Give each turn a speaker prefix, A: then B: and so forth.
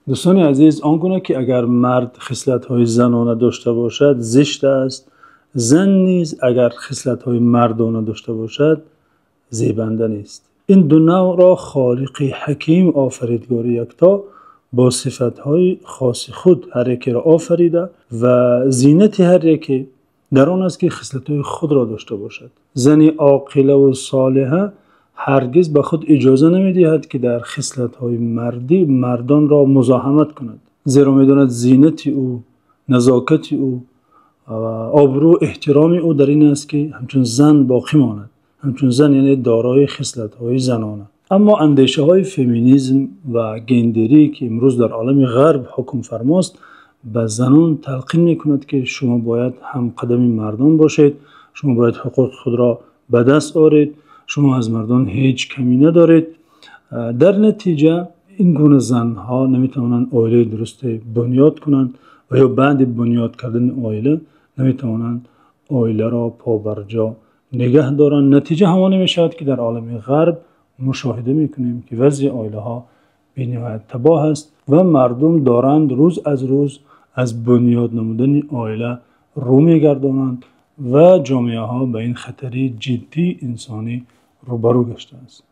A: Дӯстони азиз, он гуна ки агар мард хислатҳои занона дошта бошад, зишт аст, зан низ агар хислатҳои мардона дошта бошад, зебанда нест. Ин ду навъро Холиқи Ҳаким, Офаридгори Якто бо сифатҳои хоси худ ҳар якеро офарида ва зинати ҳар яке дар он аст, ки хислатҳои худро дошта бошад. Зани оқила ва солиҳа ҳаргиз ба худ иҷоза намедиҳад, ки дар хислатҳои мардӣ мардонро музоҳимат кунад, зеро медонад зинати ӯ, назокати ӯ ва обрӯ ва эҳтироми ӯ дар ин аст, ки ҳамчун зан боқӣ монад. Ҳамчун зан яъне дорои хислатҳои занона. Аммо андешаҳои феминизм ва гендерӣ, ки имрӯз дар олами Ғарб ҳукмфармост, ба занон талқин мекунад, ки шумо бояд ҳамқадами мардон бошед, шумо бояд ҳуқуқи худро ба даст оред, шумо аз мардон ҳеҷ камӣ надоред. Дар натиҷа ин гуна занҳо наметавонанд оилаи дурусте бунёд кунанд ва ё баъд бунёд кардани оила наметавонанд оиларо побарҷо нигаҳ доранд. Натиҷа ҳамон мешавад, ки дар олами Ғарб мушоҳида мекунем, ки вазъи оилаҳо бениҳоят табоҳ аст ва мардум доранд рӯз аз рӯз аз бунёд намудани оила рӯ мегардонанд ва ҷомеаҳо ба ин хатари ҷиддии инсонӣ рӯбарӯ гаштааст.